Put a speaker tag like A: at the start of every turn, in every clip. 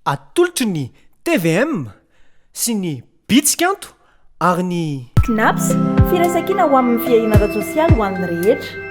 A: Atolotry ny tvm sy ny Bitsikanto ary ny.
B: Cnaps, firaisankina ho amin'ny fiahiana ara-tsosialy ho an'ny rehetra.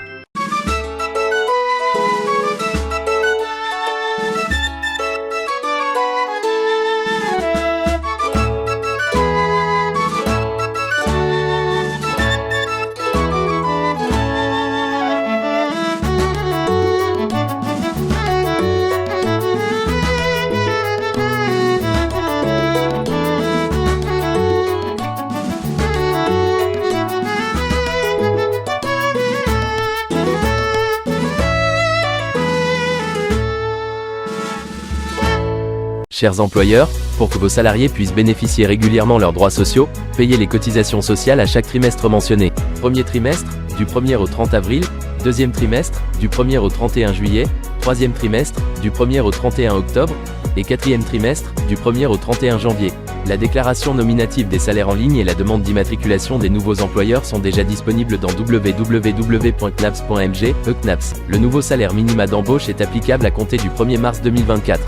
C: Chers employeurs, pour que vos salariés puissent bénéficier régulièrement leurs droits sociaux, payez les cotisations sociales à chaque trimestre mentionné. Premier trimestre, du 1er au 30 avril, deuxième trimestre, du 1er au 31 juillet, troisième trimestre, du 1er au 31 octobre, et quatrième trimestre, du 1er au 31 janvier. La déclaration nominative des salaires en ligne et la demande d'immatriculation des nouveaux employeurs sont déjà disponibles dans www.cnaps.mg, ECNAPS. Le nouveau salaire minima d'embauche est applicable à compter du 1er mars 2024.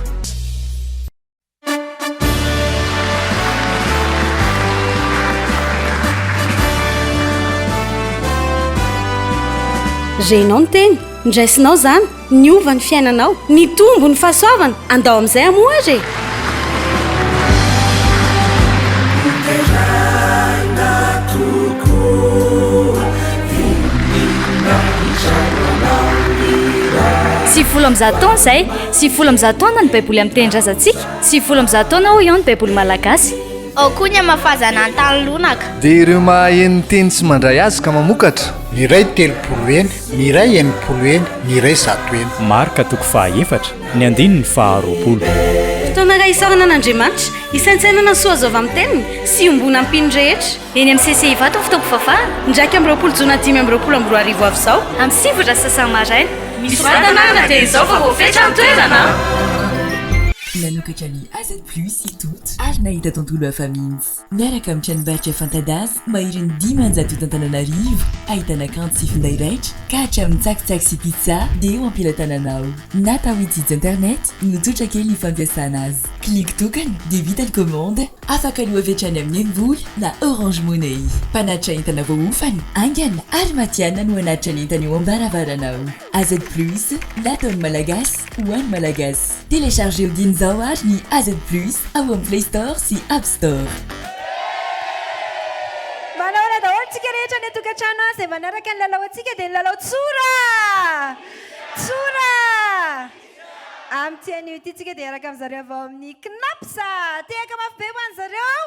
D: Renao ny teny, ndraisinao izany, niova ny fiainanao, nitombo ny fahasoavana, andao amin'izay hamoha ary e!
E: 190 taona izay, 190 taona ny Baiboly amin'ny tenin-drazantsika, 190 taona hoy aho ny Baiboly malagasy.
F: Ao koa ny hamafazana ny tany lonaka.
G: Dia ireo mahaheno ny teny sy mandray azy ka mamokatra.
H: Ny iray 30 heny, ny iray 60 heny, ny iray 100 heny.
I: Marka toko fahaefatra, ny andininy faharoapolo.
D: Fotoana iray isaorana an'Andriamanitra, hisaintsainana ny soa azo avy amin'ny Teniny, sy iombonan'ny mpino rehetra.
E: Eny amin'ny CC Ivato ny fotoam-pivavahana.
D: 21 jona 2025 ho avy izao.
E: Amin'ny sivy ora sy sasany maraina.
D: Misorata anarana dia izao fa voafetra ny toerana an!
J: Nanokatra ny AZ Plus i Tout ary nahita tontolo hafa mihitsy. Miaraka amin'ny tranombarotra fanta-daza maherin'ny 500 eto Antananarivo, ahitana kanto sy finday raitra ka hatramin'ny tsakitsaky sy pizza dia eo am-pelatananao. Natao hitsitsy internet no tsotra kely ny fampiasana azy. Clic tokana dia vita ny commande, afaka aloa avy hatrany amin'ny MVola na Orange Money. Mpanatitra entana voaofana, haingana ary matihanina no hanatitra ny entana eo am-baravaranao. AZ Plus, nataon'ny Malagasy ho an'ny Malagasy. Téléchargeo dieny izao ary ny AZ Plus ao amin'ny Play Store sy App Store.
K: Manahoana daholo tsika rehetra any an-tokantrano any izay manaraka ny lalao antsika dia ny lalao tsora! Tsora! Amin'ity anio ity tsika dia hiaraka amin'zareo avy ao amin'ny Cnaps! Tehaka mafy be ho an'zareo!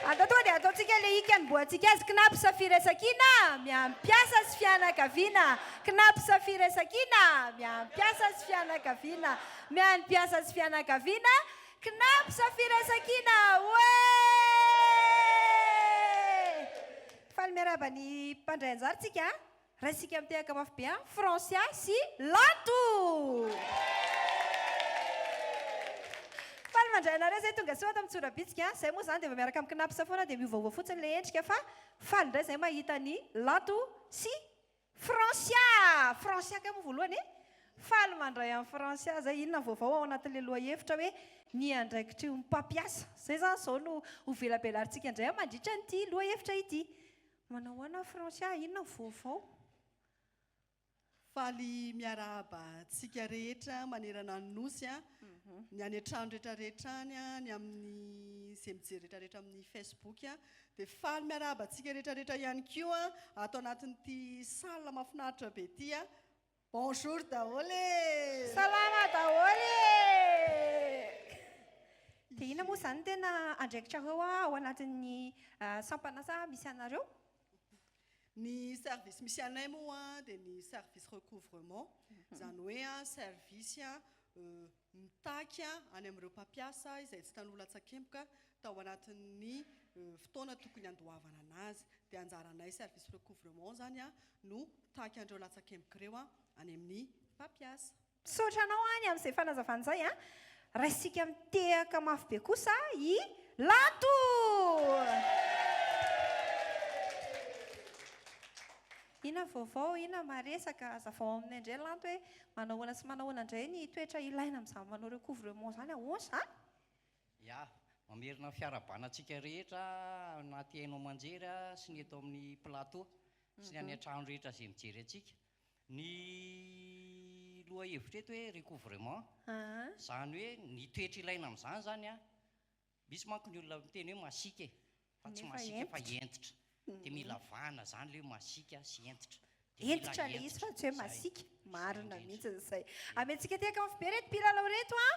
K: Andao tonga dia ataontsika ilay hika anombohantsika azy, Cnaps Firaisankina miampiasa sy fianakaviana, Cnaps Firaisankina miampiasa sy fianakaviana, mianmpiasa sy fianakaviana, Cnaps Firaisankina oee! Faly miarahaba ny mpandray anjara tsika. Raisika mitehaka mafy be an Francia sy Lanto! Faly mandray anareo zay tonga soa ato amin'ny Tsorabitsika an! Zay moa zany dia efa miaraka amin'ny Cnaps foana dia miovaova fotsiny ilay endrika fa faly indray zay mahita an'i Lanto sy Francia! Francia kay moa voalohany e! Faly mandray an'i Francia zay, inona ny vaovao ao anatin'ilay lohahevitra hoe ny andraikitry ny mpampiasa? Zay zany izao no ho velabelarintsika indray mandritra an'ity lohahevitra ity. Manao ahoana Francia, inona ny vaovao?
L: Faly miarahaba antsika rehetra manerana ny Nosy, ny any an-trano rehetra rehetra any, ny amin'ny izay mijery rehetra rehetra amin'ny Facebook. Dia faly miarahaba antsika rehetra rehetra ihany koa ato anatin'ity salle mahafinaritra be ity. Bonjour daholo e!
K: Salama daholo e! Dia inona moa izany no tena andraikitrareo ao anatin'ny sampan'asa misy anareo?
L: Ny service misy anay moa dia ny service recouvrement, izany hoe service mitaky any amin'ireo mpampiasa izay tsy tanoa latsakemboka tao anatin'ny fotoana tokony handoavana anazy. Dia anjaranay service recouvrement izany no mitaky an'ireo latsakemboka ireo any amin'ny mpampiasa.
K: Misaotra anao any amin'izay fanazavana izay a! Raisika mitehaka mafy be kosa i Lanto! Inona ny vaovao, inona ny maresaka, hazavao aminay indray Lanto hoe manao ahoana sy manao ahoana indray ny toetra ilaina amin'izany manao recouvrement izany, ahoana izany?
M: Ya, mamerina ny fiarahabana antsika rehetra anaty haino aman-jery sy ny eto amin'ny plateau sy ny any an-trano rehetra izay mijery antsika. Ny lohahevitra eto hoe recouvrement, izany hoe ny toetra ilaina amin'izany izany an, Misy manko ny olona miteny hoe masiaka e, fa tsy masiaka fa hentitra. Dia mila vahana izany ilay hoe masiaka sy hentitra. Dia mila
K: Hentitra ilay izy fa tsy hoe
M: hentitra.
K: masiaka. Marina mihitsy izay. Amentsika tehaka mafy be ireto mpilalao ireto an.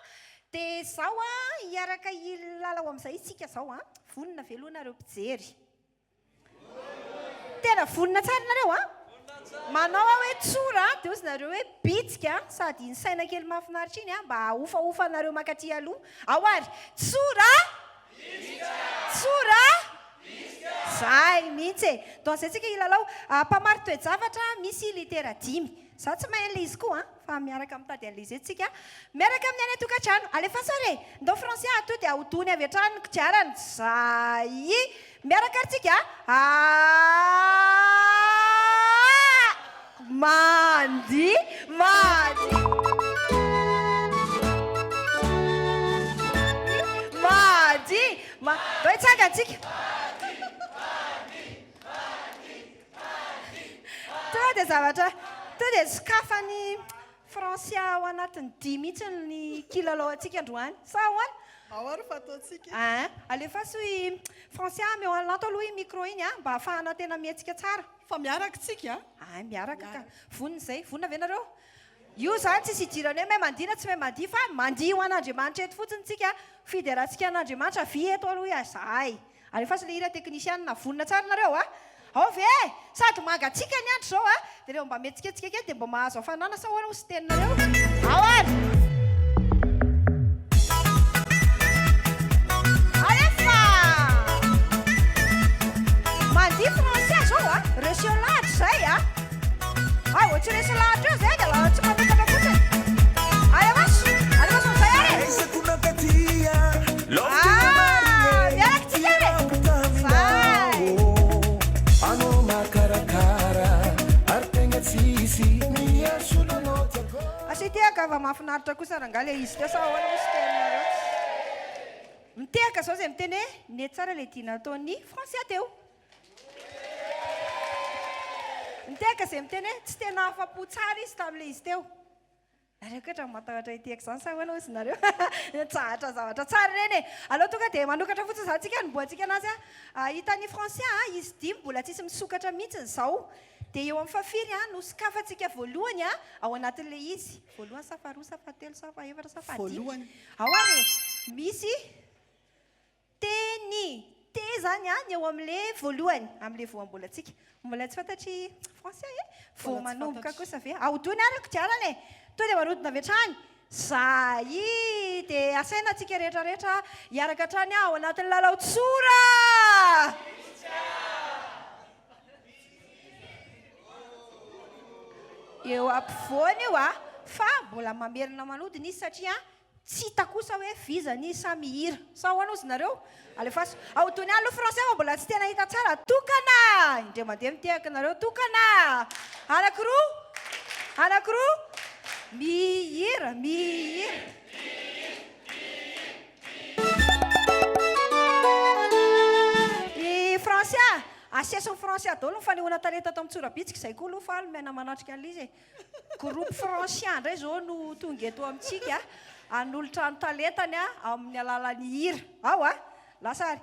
K: Dia izao an, hiaraka hilalao amin'izay isika izao an. Vonona ve aloha nareo mpijery? Tena vonona tsara nareo a! Manao aho hoe tsora dia hozy nareo hoe bitsika sady iny saina kely mahafinaritra iny a mba ahofahofa anareo mankaty aloha. Ao ary! Tsora! Bitsika! Tsora! Bitsika! Zay mihitsy e! Donc zay tsika hilalao mpamary toe-javatra misy litera dimy. Za tsy mahay an'ilay izy koa an, fa miaraka mitady an'ilay izy eto tsika, miaraka amin'ny any an-tokantrano. Alefaso ary e! Ndao Francia ato dia ahodony avy hatrany ny kodiarana. Zay! Miaraka ary tsika a! Mandihy! Mandihy! Mandihy! Ma, ndao hitsangana tsika. Tonga dia zavatra, tonga dia sokafan'i Francia ao anatin'ny dihy mihitsy ny kilalao antsika androany. Sa ahoana?
L: Ao ary fa ataontsika e.
K: Aa, alefaso i Francia ameo an'i Lanto aloha iny micro iny a, mba ahafahana tena mihetsika tsara.
L: Fa miaraka tsika a.
K: Aa, miaraka ka. Vonona izay. Vonona ve nareo? Io izany tsisy idirany hoe mahay mandihy na tsy mahay mandihy fa mandihy ho an'Andriamanitra eto fotsiny tsika, fiderantsika an'Andriamanitra, avia eto aloha izahay. Alefaso le hira teknisianina, vonona tsara nareo a! Ao ve e! Sady mangatsiaka ny andro zao a! De rehefa mba mihetsiketsika kely de mba mahazo hafanana sa ahoana hozy teninareo? Ao ary! Alefa! Mandihy Francia zao a! Reseo lahatra zay a! Ay vao tsy resy lahatra eo zay dia lasa tsy manokatra fotsiny. Alefaso! Alefaso amin'izay ary e! Ah! Miaraka tsika ary e! Zay! Asio tehaka fa mahafinaritra kosa rangahy ilay izy teo sa ahoana moa sy teninareo? Mitehaka zao izay miteny hoe nety tsara ilay dihy nataon'i Francia teo. Nitehaka izay miteny hoe tsy tena afa-po tsara izy tamin'ilay izy teo. Nareo koa ohatran'ny matahotra hitehaka izany sa ahoana hozy nareo? Nitsahatra zavatra tsara ireny e! Aleo tonga dia manokatra fotsiny izany tsika hanombohantsika anazy a. Hitan'i Francia a, izy dimy mbola tsisy misokatra mihitsy izao. Dia eo amin'ny fahafiry a no sokafantsika voalohany a ao anatin'ilay izy? Voalohany sa faharoa sa fahatelo sa fahefatra sa fahadimy?
L: Voalohany.
K: Ao ary e! Misy. Teny, T zany an, ny eo amin'le voalohany, amin'le voambolantsika. Mbola tsy fantatr'i Francia e? Vao manomboka kosa ve? Ahodino ary ny kodiarana e! Tonga dia manodina avy hatrany. Zay! Dia asaina antsika rehetra rehetra hiaraka hatrany ao anatin'ny lalao tsora! Eo ampovoany io a, fa mbola mamerina manodina izy satria Tsy hita kosa hoe vizana izy sa mihira. Sa ahoana ozy nareo? Alefaso. Ahodony aloha français fa mbola tsy tena hita tsara. Tokana! Indray mandeha mitehaka nareo. Tokana! Anakiroa! Anakiroa! Mihira! Mihira! I Francia! Asesin'i Francia daholo ny fanehoana talenta ato amin'ny tsorabitsika. Izay koa aloha faly miaina manatrika an'ilay izy e. Groupe Francia indray izao no tonga eto amintsika hanolotra ny talentany amin'ny alalan'ny hira. Ao a! Lasa ary.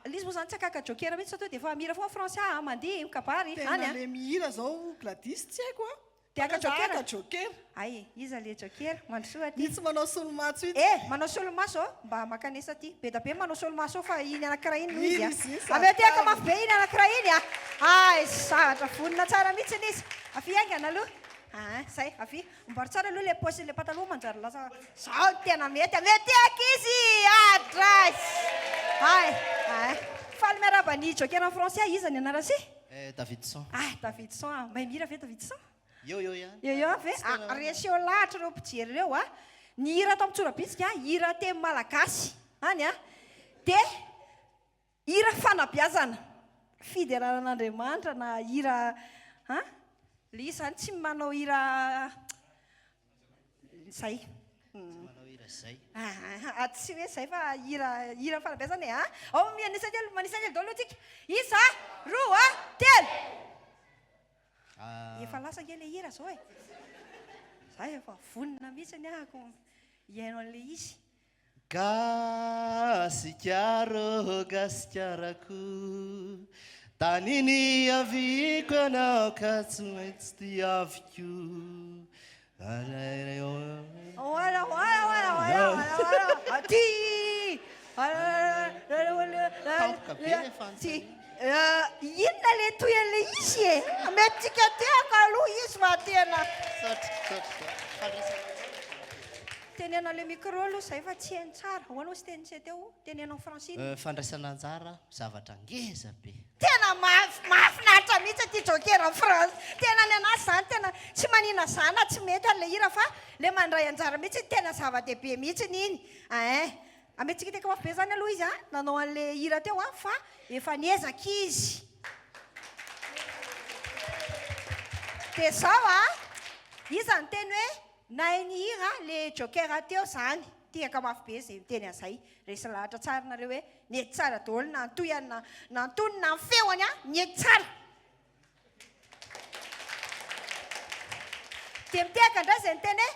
K: Ilay izy moa izany tsy akaka joker mihitsy fa tonga dia efa mihira foana Francia a, mandihy, mikabary, any
L: Tena
K: a.
L: le mihira zao Gladys tsy haiko a.
K: Dia haka
L: Fa
K: joker?
L: haka joker.
K: Hay, iza le joker? Mandrosoa aty.
L: Itsy manao solomaso itsy.
K: Eh, manao solomaso ô, mba mankanesa aty. Be da be manao solomaso ao fa iny anankiray iny no izy a.
L: Iny izy iny
K: Avy aty haka
L: saro-paro.
K: mafy be iny anankiray iny a. Hay, zavatra vonona tsara mihitsy izy. Avia haingana aloha. Aa, zay, avia. Amboary tsara aloha ilay paosin'ilay pataloha manjary lasa zao no tena mety. Mety ankizy! Adrais! Hay, hay. Faly miarahaba ny joker en français. Iza ny anaran'se?
N: Eh, Davidson.
K: Ah, Davidson. Mahay mihira ve Davidson?
N: Eo eo ihany.
K: Eo eo ihany ve?
N: Tsy tena-
K: Ah, reseo lahatra ireo mpijery ireo a. Ny hira atao amin'ny tsorabitsika, hira teny malagasy. Any a. Dia Hira fanabeazana, fiderana an'Andriamanitra na hira An? Le izy zany tsy manao hira zay.
N: Tsy manao hira zay.
K: Aa tsy hoe zay fa hira hira fanabeazana e a! Ao manisa telo manisa telo daholo aloha tsika. Isa, roa, telo. Efa lasa ange le hira zao e. Za efa vonona mihitsy ny ahako hihaino an'le izy.
N: Gasikara ô Gasikarako Tany niaviako ianao ka tsy maintsy tiaviko
K: Oala oala oala oala oala oala aty
N: Tampoka be le fanontaniana.
K: Inona le tohin'le izy e? Mety tsika tehaka aloha izy fa tena.
N: Misaotra, misaotra. Fandraisana anjara.
K: Teneno le micro aloha zay fa tsy heno tsara. Ahoana hozy tenintsika teo? Teneno en français iny.
N: Fandraisana anjara zavatra ngeza be.
K: Tena mahafinaritra mihitsy ity joker en France. Tena ny anazy zany tena tsy manina za na tsy mety an'le hira fa le mandray anjara mihitsy tena zava-dehibe mihitsy iny ein. Ametrika teka mafy be zany aloha izy an, nanao an'le hira teo an fa efa niezaka izy. Dia zao an, iza niteny hoe Nahay nihira le joker teo zany, tehaka mafy be zay miteny an'izay, resy lahatra tsara nareo hoe nety tsara daholo na ny tohiny na na ny tonony na ny feony an, nety tsara. Dia mitehaka indray zay niteny hoe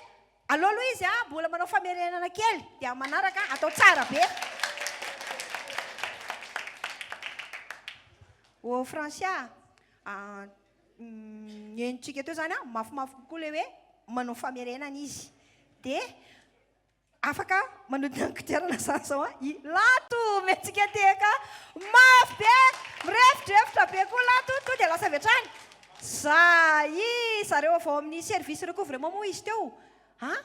K: aleo aloha izy an mbola manao famerenana kely dia amin'ny manaraka atao tsara be. Ô Francia a, Ny henontsika teo izany an, mafimafy kokoa ilay hoe manao famerenana izy. Dia afaka manodina ny kodiarana izany izao an, i Lanto omentsika tehaka mafy be, mirefodrefotra be koa Lanto, tonga dia lasa avy hatrany. Zay! Zareo avy ao amin'ny service recouvrement moa izy teo an?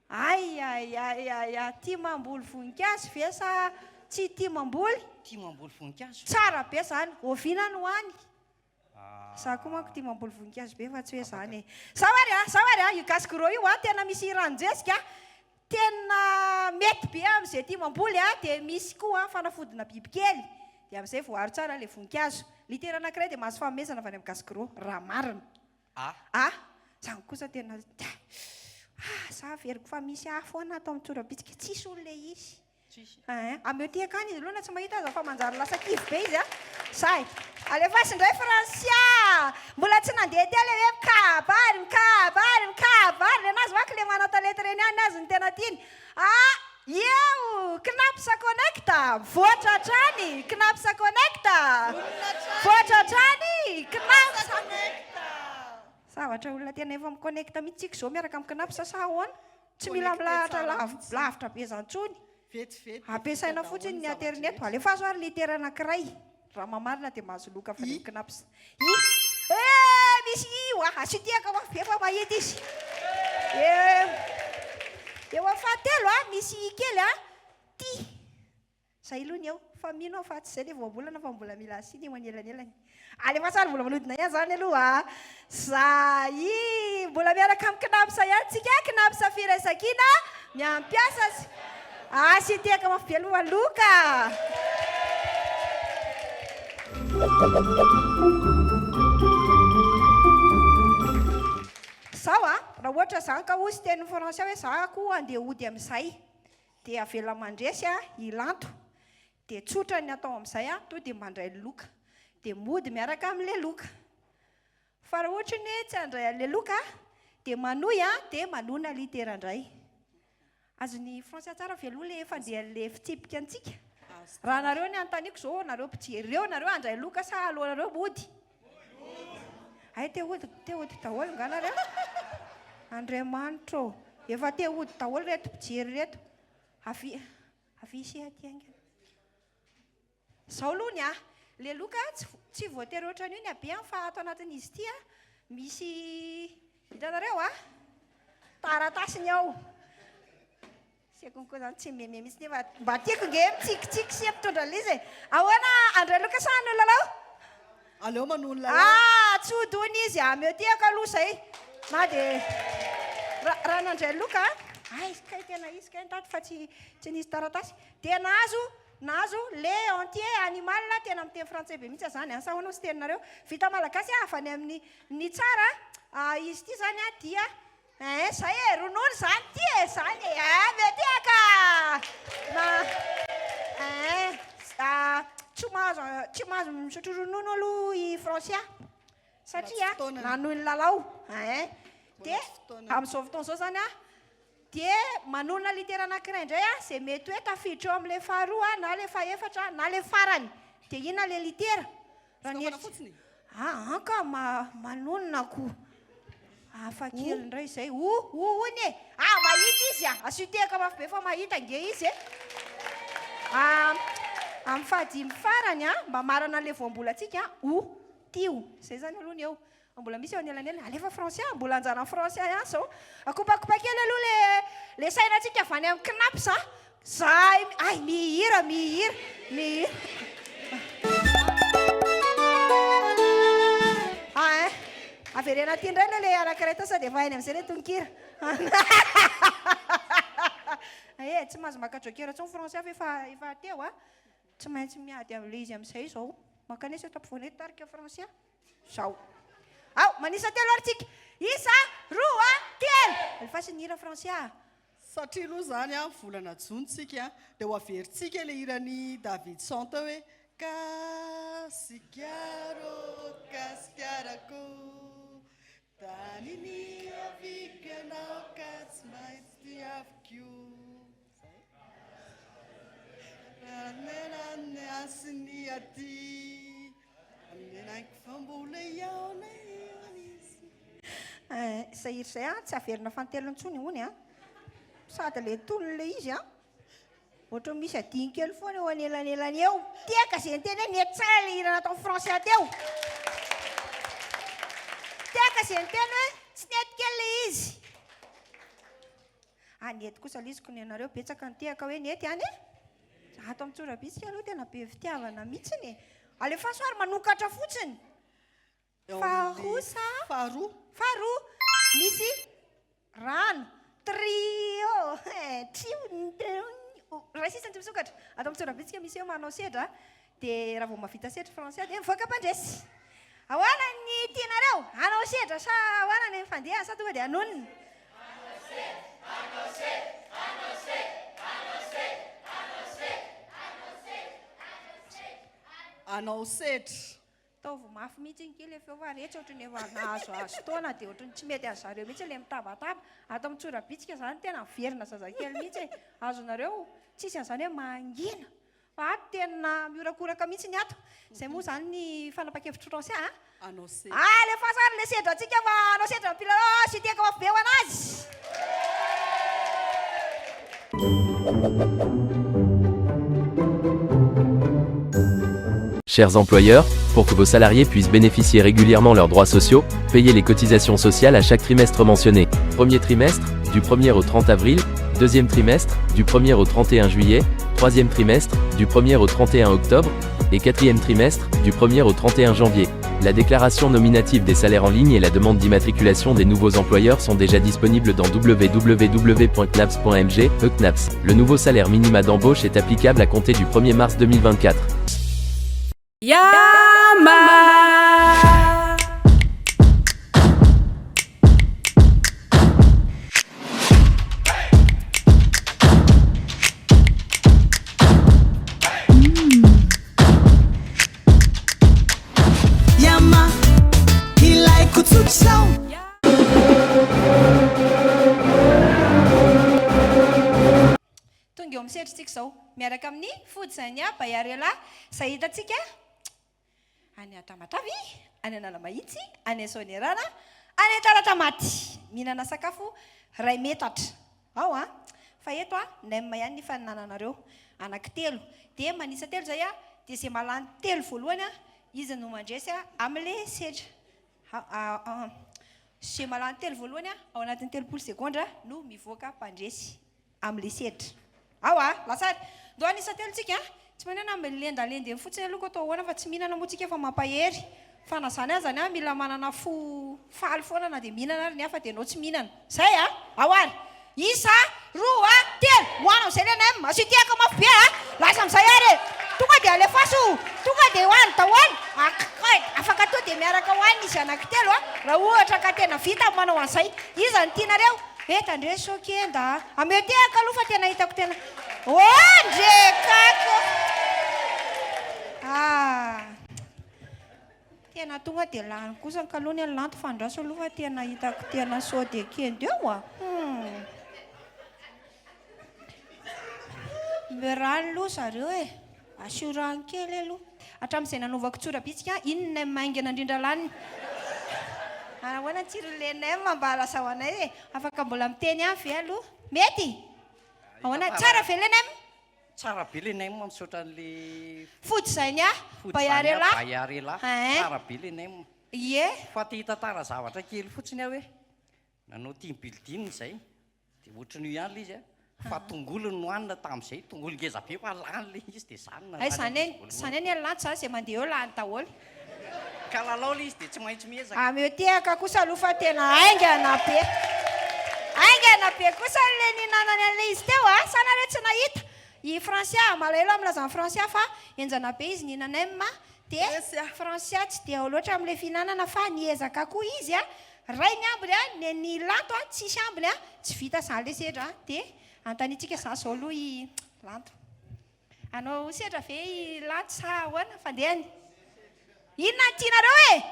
K: Ay ay ay ay ay, tia mamboly voninkazo ve sa tsy tia mamboly?
M: Tia mamboly voninkazo.
K: Tsara be izany, oviana no any? Za koa manko tia mamboly voninkazo be fa tsy hoe zany e. Zao ary a, zao ary a, io gasy gros io a, tena misy ranon-jezika, tena mety be amin'izay tia mamboly a, dia misy koa fanafodina bibikely, dia amin'izay voaaro tsara ilay voninkazo. Litera anankiray dia mahazo fanomezana avy any amin'ny gasy gros, raha marina.
M: A.
K: A, zany kosa tena, ah, za averiko fa misy A foana ato amin'ny tsoram-bitsika, tsisy olona izy.
M: Tsisy.
K: Eeh, ameo ty akany izy aloha na tsy mahita aza fa manjary lasa kivy be izy a! Zay! Alefaso indray Francia! Mbola tsy nandeha teo ilay hoe mikabary, mikabary, mikabary, nenazy manko ilay manan-talenta ireny ihany ny azy no tena tiany. Ah! Eo! Cnaps Connect! Mivoatra hatrany! Cnaps Connect! Mivoatra hatrany! Cnaps Connect! Zavatra olona tena efa mi-connect mihitsy tsika izao miaraka amin'ny Cnaps sa ahoana? Tsy mila milahatra lavitra be zany tsony. Ampiasaina fotsiny ny aterineto. Alefaso ary litera anankiray. Raha mamarina dia mahazo loka avy any amin'ny Cnaps. I. Eh! Misy i oa! Asio tehaka mafy be fa mahita izy. Eo eo amin'ny fahatelo a, misy i kely a. Ty. Zay aloha ny eo, fa mino aho fa tsy zay le voambolana fa mbola mila asiana eo anelanelany. Alefaso ary mbola manodina ihany zany aloha a! Zay! Mbola miaraka amin'ny Cnaps ihany tsika, Cnaps Firaisankina miampiasa sy asio tehaka mafy be aloha aloha ka! Zao a, raha ohatra zany ka hozy tenin'ny français hoe za koa andeha hody amin'izay. Dia avela mandresy a i Lanto. Dia tsotra ny atao amin'izay a, to dia mandray loka. Dia mody miaraka amin'ilay loka. Fa raha ohatra ny hoe tsy handray an'ilay loka dia manohy a, dia manona litera indray. Azon'i Francia tsara ve aloha ilay fandehan'ilay fitsipika antsika? Raha nareo ny anontaniako izao, nareo mpijery ireo, nareo handray loka sa alohanareo mody? Hay te hody te hody daholo nga nareo? Andriamanitra ô! Efa te hody daholo reto mpijery reto. Avia avia ise aty haingana. Zao aloha ny ahy, le loka tsy tsy voatery ohatran'io ny habeany fa ato anatin'izy ity a misy hitanareo a taratasy ny ao. Sekony koa zany tsy meme mihitsy nefa mba tiako nge mitsikitsiky sy mitondra an'ilay izy e. Ahoana Andray Loka sa hanolo lalao?
L: Aleo manolo lalao.
K: Ah, tsy hodona izy ameo tiako aloha izay. Na dia raha nandray loka, ay kay tena izy kay nitaty fa tsy tsy nisy taratasy. Dia nahazo. Nahazo lait entier animal, tena miteny frantsay be mihitsy aho zany an, sa ahoana hozy teninareo? Vita malagasy avy any amin'ny ny tsara a, izy ity zany a dia eh zay e, ronono zany ity e, zany e, eh mety e ka! Na eh tsy mahazo tsy mahazo misotro ronono aloha i Francia satria nanohy ny lalao eh, dia amin'izao fotoana izao zany a Dia manonona litera anankiray indray aho izay mety hoe tafiditra eo amin'ilay faharoa na ilay fahefatra na ilay farany. Dia inona ilay litera? Raha ny
L: Sokafana fotsiny?
K: Aa ka manonona ko. Hafa kely indray izay. O, o hono e! Ah, mahita izy a! Asio tehaka mafy be fa mahita ange izy e! Ah, amin'ny fahadimy farany a, mba marana an'ilay voambolantsika a, o, tio. Izay izany aloha ny eo. Mbola misy eo anelanelany. Alefa Francia, mbola anjaran'i Francia ihany izao. Akopakopa kely aloha le le sainantsika avy any amin'ny Cnaps a. Zahay, ay mihira, mihira, mihira. Ah hein. Avereno aty indray aloha le anankiray tao sao dia efa hainy amin'izay le tononkira. Eh, tsy mahazo maka joker intsony Francia fa efa efa teo a. Tsy maintsy miady amin'ilay izy amin'izay izao. Mankanesa eto ampovoany eto tarika Francia. Zao. Ao, manisa telo ary tsika. Isa, roa, telo. Alefaso ny hira Francia.
L: Satria aloha izany an, volana jona tsika dia ho averintsika ilay hiran'i Davidson teo hoe Gasikara ô Gasikarako Tany niaviako ianao ka tsy maintsy tiaviko Zay. Sy ny aty
K: Izay hira izay an, tsy averina fanintelony intsony hono an. Sady ilay tonon'ilay izy an, ohatran'ny misy adino kely foana eo anelanelany eo. Tehaka izay niteny hoe nety tsara ilay hira nataon'i Francia teo. Tehaka izay niteny hoe tsy nety kely ilay izy. Ah nety kosa liziko ny anareo betsaka ny tehaka hoe nety any e! Ato amin'ny tsorabitsika aloha tena be fitiavana mihitsiny e! Alefaso ary manokatra fotsiny! Faharoa sa?
L: Faharoa.
K: Faharoa! Misy rano, trio eh, trio, iray sisa ny tsy misokatra. Ato amin'ny tsorabitsika misy hoe manao sedra Dia raha vao mahavita sedra français dia mivoaka mpandresy. Ahoana ny tianareo? Hanao sedra sa ahoana ny fandehany sa tonga dia hanonona?
O: Hanao sedra, hanao sedra, hanao sedra, hanao sedra, hanao sedra, hanao sedra, hanao sedra,
L: hanao sedra.
K: Ataovy mafy mihitsy ny kely feo fa retsy ohatran'ny efa nahazoazo taona dia ohatran'ny tsy mety an'i zareo mihitsy ilay mitabataba. Ato amin'ny tsorabitsika izany tena miverina zazakely mihitsy e. Azonareo tsisy an'izany hoe mangina Fa ato tena mihorakoraka mihitsy ny ato. Izay moa izany ny fanapahan-kevitr'i Francia a.
L: Hanao sedra.
K: Alefaso ary ilay sedra antsika fa hanao sedra ny mpilalao sy tehaka mafy be ho an'azy.
C: Chers employeurs, pour que vos salariés puissent bénéficier régulièrement leurs droits sociaux, payez les cotisations sociales à chaque trimestre mentionné. Premier trimestre, du 1er au 30 avril, deuxième trimestre, du 1er au 31 juillet, troisième trimestre, du 1er au 31 octobre, et quatrième trimestre, du 1er au 31 janvier. La déclaration nominative des salaires en ligne et la demande d'immatriculation des nouveaux employeurs sont déjà disponibles dans www.cnaps.mg, ECNAPS. Le nouveau salaire minima d'embauche est applicable à compter du 1er mars 2024.
P: Yama!
Q: Yama, ilaiko tsotr'izao.
K: Tonga eo amin'ny setritsika izao, miaraka amin'i Fody Zania Bayarela, izay hitantsika any Tamatave, any Analamahitsy, any Soanierana, any Talatamaty. Mihinana sakafo iray metatra ao an! Fa eto an, nem ihany ny faninananareo. Anankitelo. Dia manisa telo izay an, dia izay mahalany telo voalohany an, izy no mandresy amin'ilay sedra. Izay mahalany telo voalohany ao anatin'ny 30 segondra no mivoaka mpandresy. Amin'ilay sedra. Ao a! Lasa ary. Ndao hanisa telo tsika a! Tsy maninona na milendalenda eny fotsiny aloha ko atao ahoana fa tsy mihinana moa tsika fa mampahery. Fa na zany azany a, mila manana fo faly foana na dia mihinana ary ny hafa dia enao tsy mihinana. Zay a! Ao ary! Isa, roa, telo! Moana amin'izay le nem! Asio tehaka mafy be a! Lasa amin'izay ary e! anankitelo a, raha ohatra ka tena vita ny manao an'izay. Iza no tianareo? He tandreso sao kenda a. Ameo tehaka aloha fa tena hitako tena Oh ndre kako! Ah! Tena tonga dia lany kosa kaloha ny an'i Lanto fa andraso aloha fa tena hitako tena sao dia kenda eo a! Hum! Omeo rano aloha zareo e! Asio rano kely aloha. Hatramin'izay nanaovako tsora-bitsika, iny ny nem haingana indrindra laniny. Ahoana ny tsiron'ilay nem mba lazao anay e! Afaka mbola miteny ihany ve aloha? Mety? Ahoana? Tsara ve ilay nem?
M: Tsara be ilay nem, misaotra an'ilay.
K: Fotsy izay ny ahy,
M: Fotsy izany ahy,
K: Bayarela.
M: Bayarela.
K: Hein.
M: Tsara be ilay nem.
K: Ie.
M: Fa te hitantara zavatra kely fotsiny aho hoe, nanao team building izay, Dia ohatran'io ihany ilay izy a, fa tongolo no nohanina tamin'izay, tongolo ngeza be fa lany ilay izy dia izany no
K: Hay
M: nalany
K: izany
M: an'izy voalohany.
K: izany anie ny lanitra izany izay mandeha eo lany daholo.
M: Ka lalao ilay izy dia tsy maintsy miezaka.
K: Ameo tehaka kosa aloha fa tena haingana be. Haingana be kosa ilay nihinanany an'ilay izy teo a! Sa nareo tsy nahita? I Francia, malahelo aho milaza an'i Francia fa henjana be izy nihinana M dia Francia tsy dia ao loatra amin'ilay fihinanana fa niezaka koa izy a! Ray ny ambiny a, nen'i Lanto a, tsisy ambiny a, tsy vita zany le sedra a, de anontaniantsika zany zao aloha i Lanto. Hanao sedra ve i Lanto sa ahoana fandehany? Inona no tianareo e?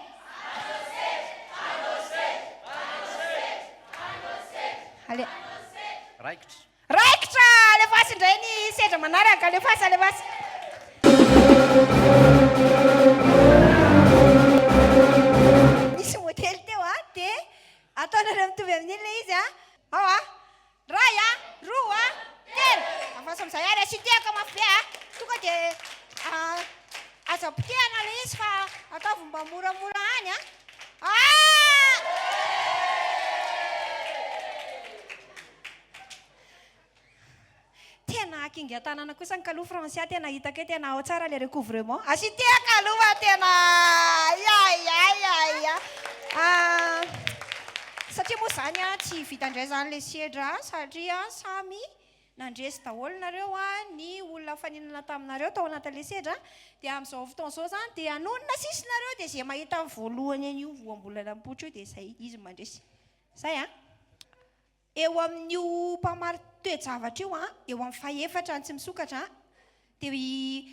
K: Ale.
M: Raikitra.
K: Raikitra! Alefaso indray ny sedra manaraka, alefaso, alefaso. Nisy modely teo a, dia ataonareo mitovy amin'iny ilay izy a. Ao a, ray a, roa a, telo. Afaso amin'izay ary asio tehaka mafy be a. Tonga dia aza potehana ilay izy fa ataovy mba moramora any a. Ah! Tena hakingan-tanana kosa ny kaloha Francia tena hitako hoe tena ao tsara le recouvrement. Asio tehaka aloha fa tena aiaiaiaia. Ah, satria moa zany an tsy vita indray zany le sedra satria samy nandresy daholo nareo an ny olona nifaninana taminareo tao anatin'le sedra dia amin'izao fotoana izao zany dia hanonona sisa nareo dia ze mahita ny voalohany an'io voambolana mipoitra io dia zay izy mandresy. Zay an. Eo amin'io mpamari-toe-javatra io an, eo amin'ny fahefatra ny tsy misokatra an, dia i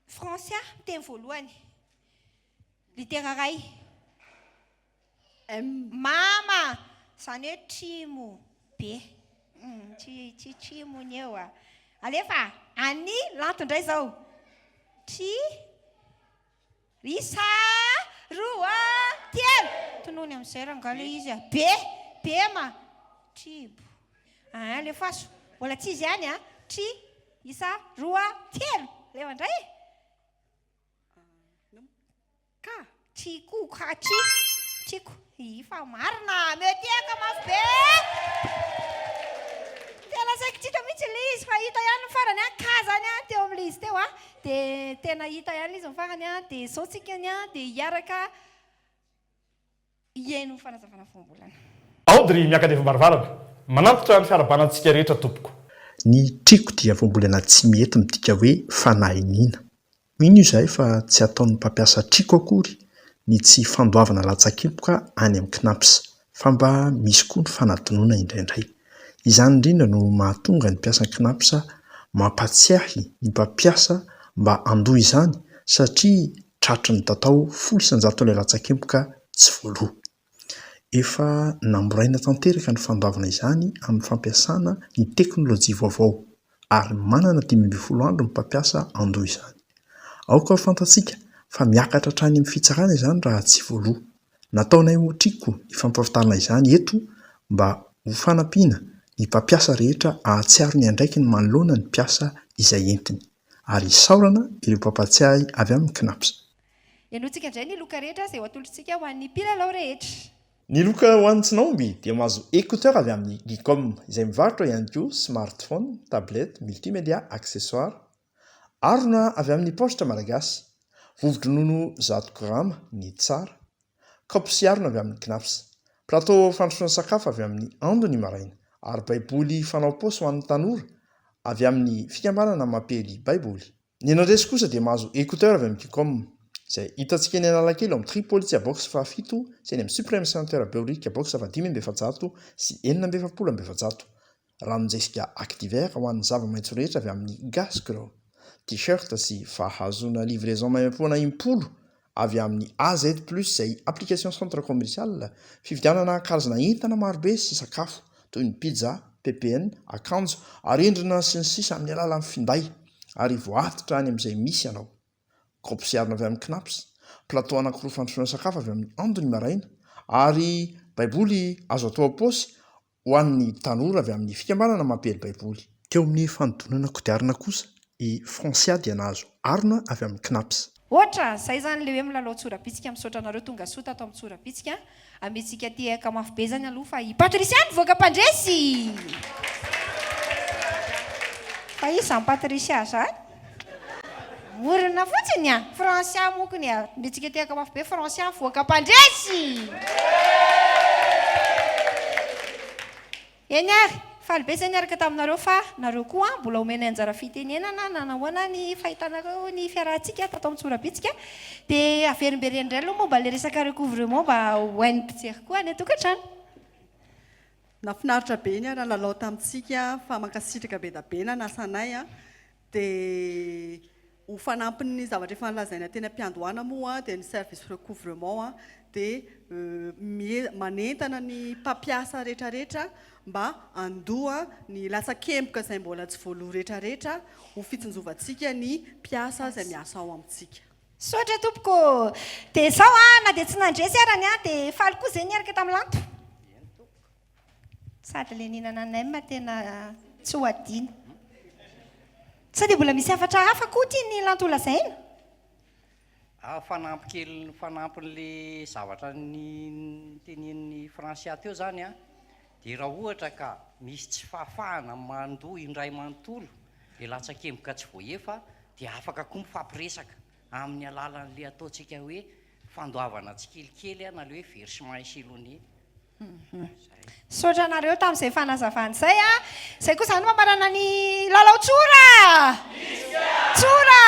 K: Francia miteny voalohany. Litera iray. M. Mama! Izany hoe trimo be. Tsy tsy trimo ny eo a. Alefa! An'i Lanto indray izao. Tri. Isa, roa, telo. Tonony amin'izay rangahy ilay izy a. Be, be ma. Tribo. Aa, alefaso. Mbola tsy izy ihany a. Tri, isa, roa, telo. Alefa indray e. Ka, triko, ka, tri, triko. Ii fa marina, ameo tehaka mafy be. Tena saiky tsy hita mihitsy ilay izy fa hita ihany ny farany a, ka zany a teo amin'ilay izy teo a, dia tena hita ihany ilay izy ny farany a, dia izao tsika ny a dia hiaraka hihaino ny fanazavana voambolana.
P: Audrey miaka-devom-baravarana. Manantitra ny fiarahabana antsika rehetra tompoko.
R: Ny triko dia voambolana tsimihety midika hoe fanahy iniana. Mino izahay fa tsy ataon'ny mpampiasa triko akory ny tsy fandoavana latsakemboka any amin'ny Cnaps, fa mba misy koa ny fanadinoana indraindray. Izany indrindra no mahatonga ny mpiasan'ny Cnaps mampatsiahy ny mpampiasa mba handoa izany satria tratry ny tatao 10% ilay latsakemboka tsy voaloa. Efa namoraina tanteraka ny fandoavana izany amin'ny fampiasana ny teknolojia vaovao ary manana 15 andro ny mpampiasa handoa izany. Aoka ho fantatsika fa miakatra hatrany amin'ny fitsarana izany raha tsy voaloa. Nataonay ho triko ny fampahafantarana izany eto mba ho fanampiana ny mpampiasa rehetra hahatsiaro ny andraikiny manoloana ny mpiasa izay entiny. Ary isaorana ireo mpampatsiahy avy amin'ny Cnaps.
K: Henointsika indray ny loka rehetra izay ho atolotritsika ho an'ny mpilalao rehetra.
R: Ny loka ho an'ny tsy nahomby dia mahazo écouteur avy amin'ny Geekom izay mivarotra ihany koa smartphone, tablette, multimédia, accessoires. Arona avy amin'ny Paositra Malagasy, vovo-dronono 100 grama, ny tsara. Kaopy sy arona avy amin'ny Cnaps. Plateau fandrosoana sakafo avy amin'ny Ando ny maraina ary baiboly fanao paosy ho an'ny tanora avy amin'ny fikambanana Mampiely Baiboly. Ny nandresy kosa dia mahazo écouteur avy amin'ny Kicom. Izay hitantsika eny Analakely ao amin'ny Tripolitsia Box fahafito sy eny amin'ny Supreme Center Behoririka Box faha44546. Ranon-jezika Activer ho an'ny zava-maitso rehetra avy amin'ny Gasgrow. T-shirt sy fahazoana livraison maimaimpoana im-polo avy amin'ny AZ Plus izay application centre commercial fividianana karazana entana marobe sy sakafo toy ny pizza, ppn, akanjo, arendrina sy ny sisa amin'ny alalan'ny finday ary voatitra any amin'izay misy anao. Kaopy sy harona avy amin'ny Cnaps, plateau anankiroa fandrosoana sakafo avy amin'ny Ando ny maraina ary Baiboly azo atao am-paosy ho an'ny tanora avy amin'ny fikambanana Mampiely Baiboly. Teo amin'ny fanodonana kodiarana kosa, i Francia dia nahazo harona avy amin'ny Cnaps.
K: Ohatra, zay zany le hoe milalao tsorabitsika, misaotra anareo tonga soa tato amin'ny tsorabitsika, Ametsika tehaka mafy be zany aloha fa i Patricia nivoaka mpandresy! Fa iza zany Patricia zany? Morona fotsiny a! Francia mokony a! Ametsika tehaka mafy be Francia nivoaka mpandresy! Eny ary, faly be izay niaraka taminareo fa nareo koa mbola omenay anjara fitenenana nanahoana ny fahitanareo ny fiarahantsika tato amin'ny tsorabitsika. Dia averimbereno indray aloha momba ilay resaka recouvrement mba ho hain'ny mpijery koa any an-tokantrano.
L: Nafinaritra be niara-nilalao tamintsika fa mankasitraka be da be nanasa anay a. Dia ho fanampin'ny zavatra efa nolazaina teny am-piandohana moa dia ny service recouvrement dia manentana ny mpampiasa rehetrarehetra mba handoa ny latsakemboka izay mbola tsy voaloa rehetrarehetra ho fitsinjovantsika ny mpiasa izay miasa ao amintsika.
K: Misaotra tompoko ô! Dia izao an, na dia tsy nandresy arany an, dia faly koa izay niaraka tamin'i Lanto. Sady le nihinana nem tena tsy ho adino. Sao dia mbola misy hafatra hafa koa tian'i Lanto ho lazaina?
M: Ah, fanampy kely fanampin'le zavatra notenenin'i Francia teo zany an, dia raha ohatra ka misy tsy fahafahana mandoa indray manontolo le latsakemboka tsy voahefa dia afaka koa mifampiresaka amin'ny alalan'le ataontsika hoe fandoavana tsikelikely na le hoe versement échelonné.
K: Misaotra anareo tamin'izay fanazavana izay a! Izay koa izany mamarana ny lalao tsora! Tsora!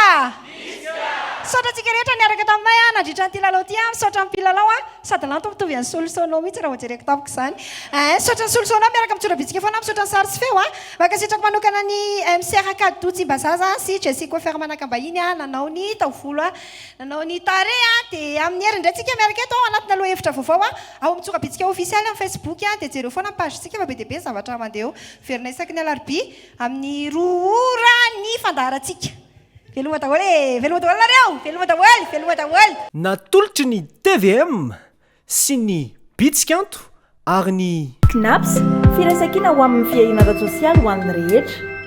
K: Misaotra antsika rehetra niaraka taminay a, nandritra an'ity lalao ity a, misaotra ny mpilalao a, sady lanto mitovy an'i Solosono mihitsy raha vao jereko tampoka izany. Ein, misaotra ny Solosono miaraka amin'ny tsora bitsika foana, misaotra ny sary sy feo a, mankasitraka manokana ny MC Rakadoa Tsimbazaza sy Jessie Coiffeur Manakambahiny a, nanao ny taovolo a, nanao ny tarehy a, dia amin'ny heriny indray tsika miaraka eto ao anatina lohahevitra vaovao a. Ao amin'ny tsorabitsika ofisialy amin'ny Facebook dia jereo foana ny page-tsika fa be dia be ny zavatra mandeha eo. Miverina isaky ny alarobia amin'ny roa ora ny fandaharantsika. Veloma daholo e! Veloma daholo nareo! Veloma daholo! Veloma daholo!
A: Natolotry ny tvm sy ny Bitsikanto ary ny.
B: Cnaps, firaisankina ho amin'ny fiahiana ara-tsosialy ho an'ny rehetra.